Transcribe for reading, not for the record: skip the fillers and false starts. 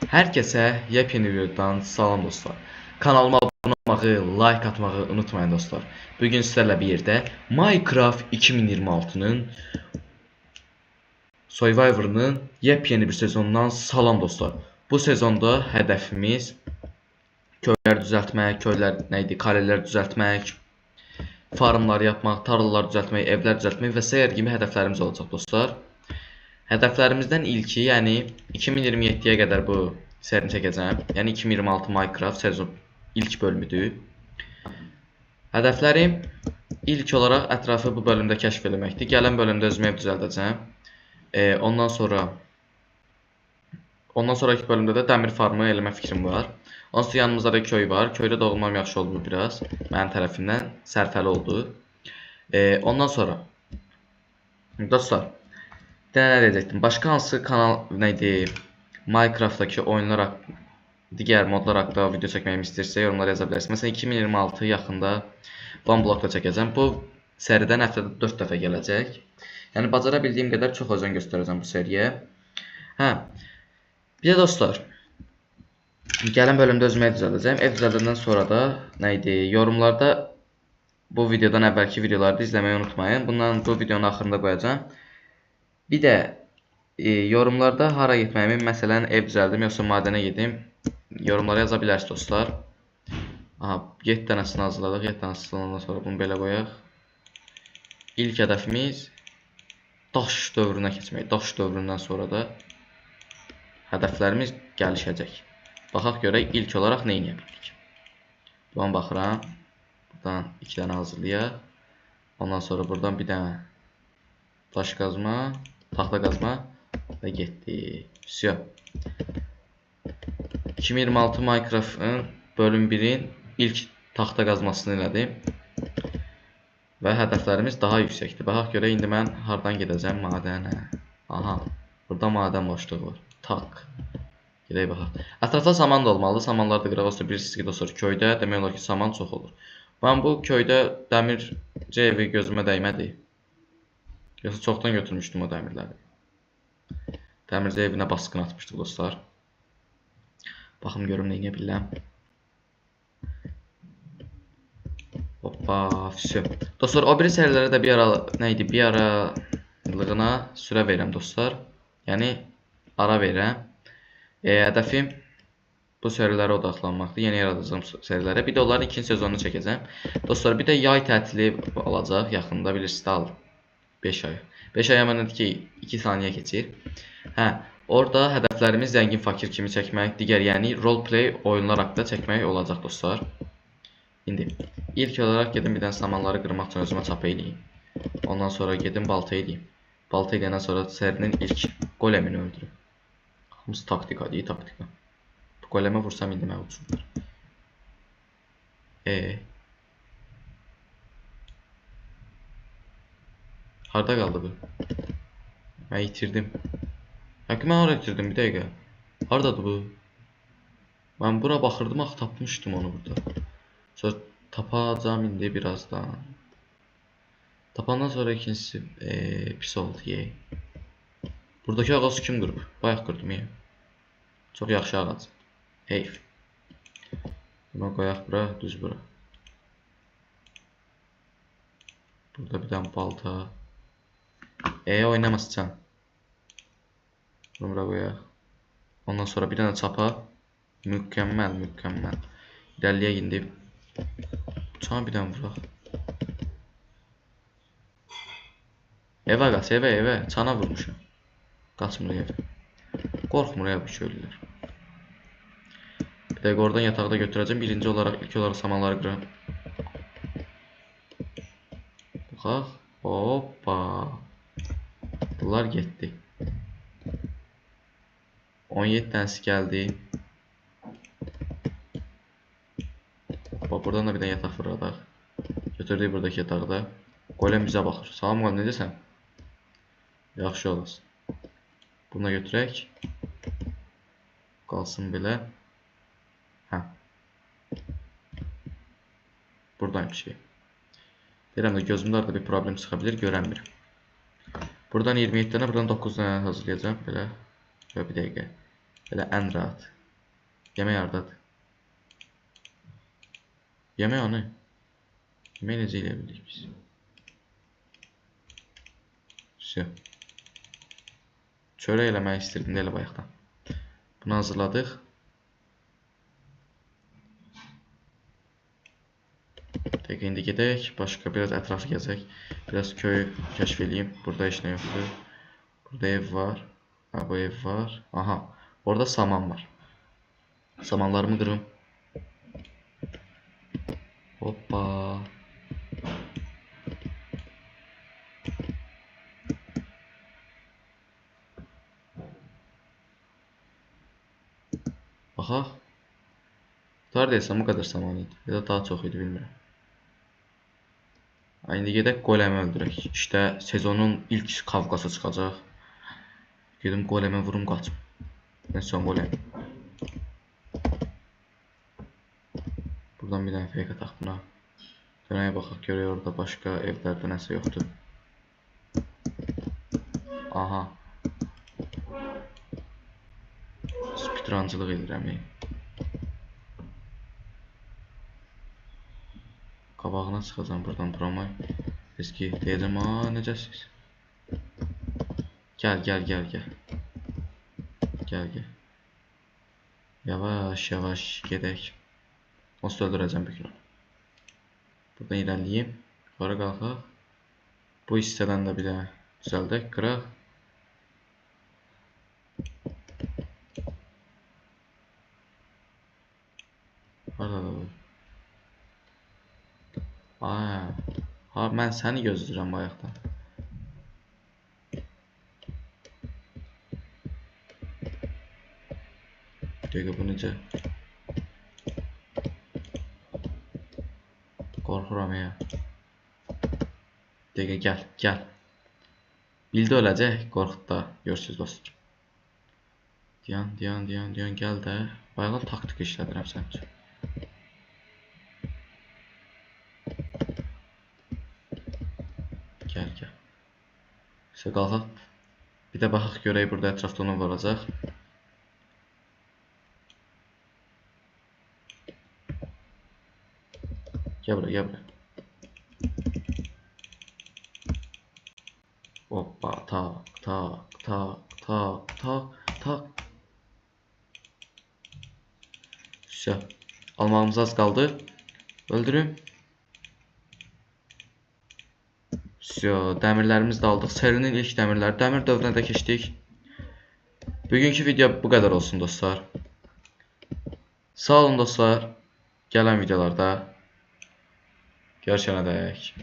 Herkese yepyeni videodan salam dostlar. Kanalıma abone olmayı, like atmayı unutmayın dostlar. Bugün sizlerle bir yerde Minecraft 2026'nın Survivor'ın yepyeni bir sezonundan salam dostlar. Bu sezonda hədəfimiz köylər düzəltmək, köylər nə idi, kalelər düzəltmək, farmlar yapmaq, tarlalar düzəltmək, evlər düzəltmək və sair kimi hədəflərimiz olacaq dostlar. Hədəflərimizdən ilki, yəni 2027-yə qədər bu serini çəkəcəm. Yəni 2026 Minecraft sezon ilk bölümüdür. Hədəflərim ilk olaraq ətrafı bu bölümdə kəşf eləməkdir. Gələn bölümdə özümə ev düzəldəcəm. Ondan sonraki bölümdə də dəmir farmı eləmə fikrim var. Ondan sonra yanımızda da köy var. Köydə doğulmam yaxşı oldu biraz. Mənim tərəfimdən sərfəli oldu. Ondan sonra dostlar, bir dənə nə deyəcəkdim? Başqa hansı kanal nə idi? Minecraftdakı oyunlar digər modlar haqqında video çəkməyimi istəyirsə yorumlara yaza bilərsiniz. Məsələn 2026 yaxında One Block-da çəkəcəm. Bu seridən həftədə 4 dəfə gələcək. Yəni bacara bildiyim qədər çox özen göstərəcəm bu seriyə. Hə. Bir də dostlar, gələn bölümdə özümə ev düzəldəcəm. Ev düzəldəndən sonra da nə idi? Yorumlarda bu videodan əvvəlki videoları da izləməyi unutmayın. Bundan bu videonun axırında qoyacağam. Bir də yorumlarda hara getməyimi, məsələn ev düzəldim yoxsa madənə gedim, yorumlara yaza bilərsiniz dostlar. Aha, 7 dənəsini hazırladıq. 7 dənəsini hazırlayandan sonra bunu belə qoyaq. İlk hədəfimiz daş dövrünə keçmək. Daş dövründən sonra da hədəflərimiz gəlişəcək. Baxaq görək ilk olaraq nə edə bildik. Buradan baxıram. Buradan 2 dənə hazırlayaq. Ondan sonra buradan bir dənə daş qazma, taxta qazma və getdi. Vsyo. 2026 Minecraft'ın bölüm 1-in ilk taxta qazmasını elədim. Və hədəflərimiz daha yüksəkdir. Baxaq görək indi mən hardan gedəcəm madənə. Aha, burada madən boşluğu var. Tak. Gedək baxaq. Ətrafda saman da olmalıdır. Samanlar da qıraq olsa bilirsiniz ki dostlar, köydə demək olar ki saman çox olur. Mən bu köydə dəmirci evi gözümə dəymədi. Yoxsa çoxdan götürmüşdüm o dəmirləri. Dəmirci evinə basqın atmışdıq dostlar. Baxım görüm nə edə bilirəm. Hoppa, vsyo. Dostlar, o biri serilərə də bir ara, nə idi, bir aralığına sürə verirəm dostlar. Yəni ara verirəm. Hədəfim bu serilərə odaqlanmaqdır. Yeni yaradacağım serilərə. Bir də onların ikinci sezonunu çəkəcəm. Dostlar, bir də yay tətili alacaq. Yaxında bilirsiniz də al. 5 ay. 5 ay həmən ki 2 saniyə keçir. Hə, orada hədəflərimiz zəngin fakir kimi çəkmək, digər yəni roleplay oyunlar haqqında çəkmək olacaq dostlar. İndi ilk olaraq gedim bir dənə samanları qırmaq üçün özümə çapa eləyim. Ondan sonra gedim balta eləyim. Balta eləyəndən sonra serinin ilk golemini öldürüm. Hamısı taktika deyil, taktika. Bu golemə vursam indi mənə uçurlar. Harda qaldı bu? Mən itirdim. Həqiqi mən hara itirdim bir dəqiqə. Hardadır bu? Mən bura baxırdım, axı tapmışdım onu burada. Sonra tapacağam indi birazdan. Tapandan sonra ikincisi pis oldu ye. Buradakı ağacı kim qırıb? Bayaq qırdım ye. Çox yaxşı ağac. Heyf. Bunu qoyaq bura, düz bura. Burada bir dənə balta. Oynama sıçan. Bunu bura qoyaq. Ondan sonra bir dənə çapa. Mükəmməl, mükəmməl. İrəliyək indi. Bıçağı bir dənə vuraq. Evə qaç, evə, evə. Çana vurmuşam. Qaçmır evə. Qorxmur ya bu köylülər. Bir dəqiqə oradan yatağı da götürəcəm. Birinci olaraq, ilk olaraq samanları qıram. Baxaq. Hoppa. Bunlar getdi. 17 dənəsi gəldi. Hoppa, buradan da bir dənə yataq fırladaq. Götürdük buradakı yatağı da. Golem bizə baxır. Salam qal, necəsən? Yaxşı olasın. Bunu da götürək. Qalsın belə. Hə. Buradaymış şey. Deyirəm də gözümdə arada bir problem çıxa bilir, görənmirəm. Buradan 27 dənə, buradan 9 dənə hazırlayacağam. Belə. Şöyle bir dəqiqə. Belə ən rahat. Yemək hardadır? Yemək onu. Yemək necə eləyə bildik biz? Vse. Çörək eləmək istirdim də elə bayaqdan. Bunu hazırladıq. Dəqiqə, indi gedək. Başqa biraz ətrafı gəzək. Biraz köyü kəşf eləyim. Burada heç nə yoxdur. Burada ev var. Ha, bu ev var. Aha, orada saman var. Samanlarımı qırım. Hoppa. Baxaq. Tutar deyəsən, bu qədər saman idi. Ya da daha çox idi, bilmirəm. İndi gedək qoləmi öldürək. İşte sezonun ilk kavqası çıxacaq. Gedim qoləmə vurum, qaçım. Mən son qoləm. Buradan bir dənə fake ataq buna. Dönəyə baxaq, görək orada başqa evlərdə nəsə yoxdur. Aha. Speedruncılıq edirəm. Qabağına çıxacam buradan promoy. Eski deyəcəm, a necəsiz? Gəl, gəl, gəl, gəl. Gəl, gəl. Yavaş, yavaş gedək. Onsuz öldürəcəm bu gün onu. Buradan irəliləyim. Yuxarı qalxaq. Bu hissədən də bir dənə düzəldək, qıraq. Haradadır bu? Ha, mən səni gözləyirəm bayaqdan. Dəqiqə, bu necə? Qorxuram ya. Dəqiqə, gəl, gəl. Bildi öləcək, qorxud da. Görürsünüz dostlar. Diyan, diyan, diyan, diyan, gəl də. Bayaqdan taktik işlədirəm sənin üçün. Gəl, gəl. İşte qalxaq. Bir də baxaq görək burada ətrafda onu varacaq. Gəl bura, gəl bura. Hoppa, tak, tak, tak, tak, tak, tak. Vse. Almağımız az qaldı. Öldürüm. Vse, dəmirlərimizi də aldıq. Serinin ilk dəmirləri. Dəmir dövrünə də keçdik. Bugünkü video bu qədər olsun dostlar. Sağ olun dostlar. Gələn videolarda görüşənədək.